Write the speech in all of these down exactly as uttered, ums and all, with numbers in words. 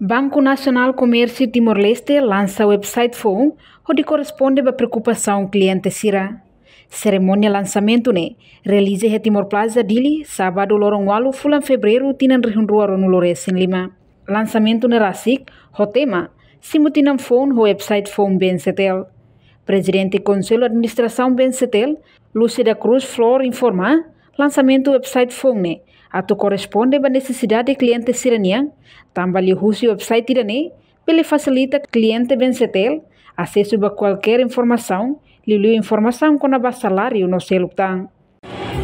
Banku Nasionál Komérsiu Timor-Leste lansa website foun hodi korresponde ba preokupasaun kliente sira. Serimónia lansamentu ne'e realiza iha Timor Plaza, Dili, sábadu loron ualu fulan Fevereiru tinan rihun rua ruanulu resin lima. Lansamentu ne'e rasik ho tema Simu Tinan Foun ho website foun BNCTL. Prezidente Konsellu Administrasaun BNCTL, Lúcia da Cruz Flor informa, lansamentu website foun ne'e atu korresponde ba nesesidade kliente sira-nian, tanba liuhusi website ida-ne'e bele fasilita kliente BNCTL asesu ba kualkér informasaun, liuliu informasaun kona-ba saláriu no seluk tan.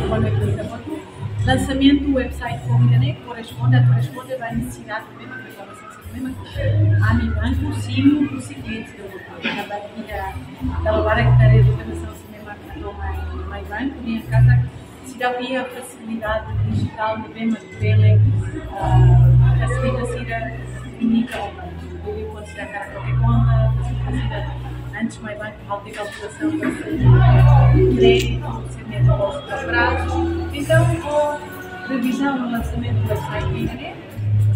Boa noite, Dr. Lansamentu website foun ida-ne'e korresponde, korresponde ba nesesidade mesmu, ba informasaun sira mesmu. Ami banku simu husi kliente sira. Tanba iha dala barak ita haree informasaun sira mesmu atu mai, mai banku, nia katak seidauk iha fasilidade dijitál ne'ebé mak bele, ah, fasilita sira komunika ho banku. Jadi, kuandu sira hakarak loke konta, fasilita sira antes mai banku halo de'it kalkulasaun ba sira-nia kréditu, sira-nia depózitu a prazu. Entaun, ho revizaun no lansamentu website ida-ne'e,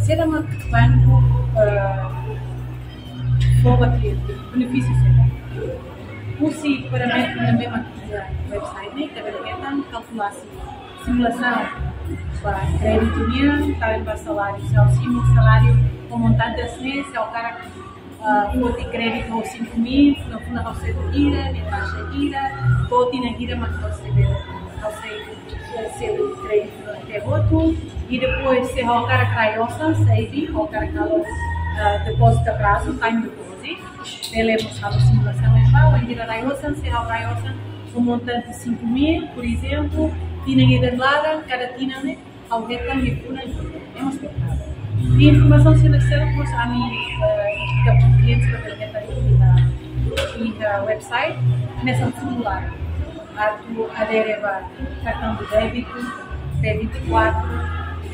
saida mak banku, eh, fó ba kliente, benefísiu saida. Husi paramétru ne'ebé mak iha website ne'e, ita bele hetan kalkulasaun, simulasaun ba kréditu nian, tanba saláriu, se ha'u simu saláriu ho montante ne'e, se ha'u hakarak, ah, foti kréditu ho cinco mil, fulan-fulan ha'u selu hira, nia taxa hira, to'o tinan hira mak ha'u sei bele, ha'u sei, eh, selu kréditu até hotu. I depois, se ha'u hakarak rai osan, se ha'u hakarak halo, ah, depózitu a prazu, time deposit, bele mós halo simulasaun ne'ebá, wainhira rai osan, se ha'u rai osan ho montante cinco mil, por exemplo, tinan ida laran, kada tinan ne'e, ha'u hetan nia funan, é mais complicado. I informasaun sira seluk mós ami, eh, ita-nia kliente sira bele hetan iha, iha website, hanesan formuláriu. Atu adere ba kartaun de débitu, T vinte e quatro,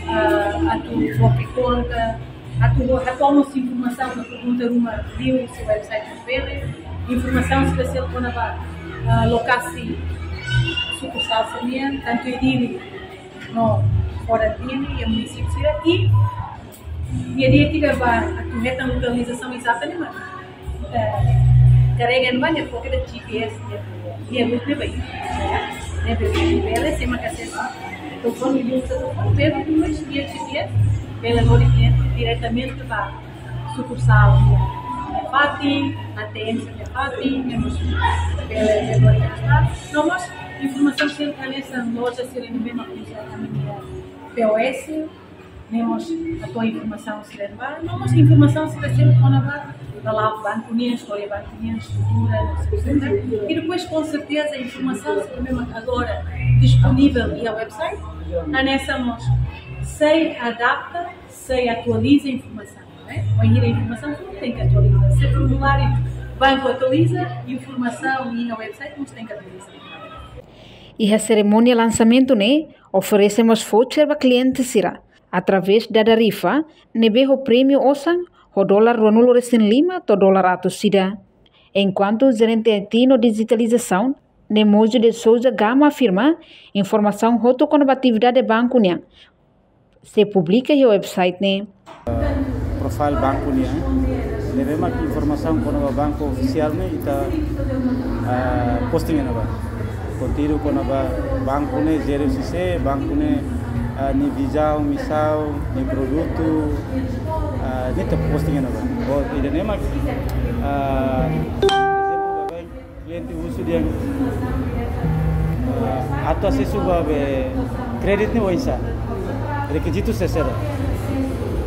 eh, atu loke konta, atu, atu halo mós informasaun ba pergunta ruma liuhusi website ne'e bele, informasaun sira seluk kona-ba, eh, lokasi sukursál sira-nian, tantu iha Dili no fora Dili, iha munisípiu sira, i nia di'ak ida ba atu hetan lokalizasaun ezata ne'e mak, eh, karega ne'ebá nia fó kedas G P S nia, nia rute ne'e ba, ne'ebé bele, sé mak asesu telefone, liuhusi telefone, bele, depois via G P S, bele lori nia diretamente ba sukursál nia fatin, A T M sira-nia fatin, ne'e mós bele, bele lori nia fatin. No mós informasaun sira hanesan loja sira ne'ebé mak uza ami-nia P O S, ne'e mós atu informasaun sira ne'ebá, no mós informasaun sira seluk kona-ba, ba la'o banku nian, istória banku nian, estrutura, no sei o quê. I depois, com certeza, informasaun sira ne'ebé mak agora disponivel iha website, hanesan mós sei adapta, sei atualiza informasaun, né? Wainhira informasaun sempre tenke atualiza. Se formuláriu banku atualiza, informasaun iha website mós tenke atualiza. Iha serimónia lansamentu ne'e oferese mós voucher ba kliente sira, através dada rifa, ne'ebé ho prémiu osan ho dolar ruanulu resin lima to'o dolar atus ida. Enkuantu jerente I T no dijitalizasaun, Nemoji de Souza Gama afirma, informasaun hotu kona-ba atividade banku nian sei publika iha website ne'e. Profile banku nian, ne'ebé mak informasaun kona-ba banku ofisiál ne'e ita, ah, posting iha ne'ebá. Konteúdu kona-ba banku ne'e, jere husi sé, banku ne'e, ah, nia vizaun, misaun, nia produtu, ah, ne'e ita posting iha ne'ebá. Oh, ida-ne'e mak, ah, ezemplu, baibain kliente husu dehan, ah, atu asesu ba be kréditu ne'e oinsá. Rekizitu sira-ne'e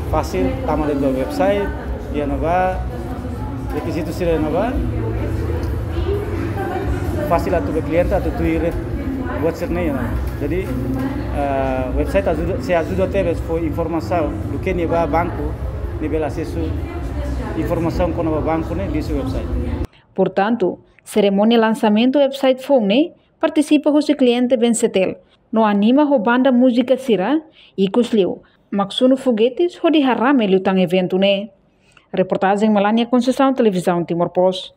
fasil, tama de'it ba website, iha ne'ebá, rekizitu sira iha ne'ebá, fasil atu be kliente atu tuir buat sira-ne'e iha ne'ebá. Jadi, ah, website ajuda, sei ajuda tebes fó informasaun duké nia ba banku, nia bele asesu informasaun kona-ba banku ne'e liuhusi website. Portantu, serimónia lansamentu website foun ne'e partisipa husi kliente BNCTL, no anima ho banda múzika sira, ikus liu mak sunu fogetes hodi harame liután eventu ne'e. Reportajen Melania Conceição, Televizaun Timor Post.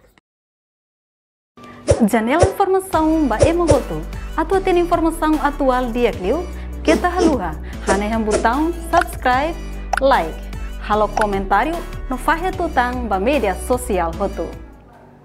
Janela informasaun ba ema hotu. Atu hatene informasaun atuál di'ak liu, keta haluha hanehan butaun subscribe, like, halo komentáriu, no fahe tutan ba média sosiál hotu.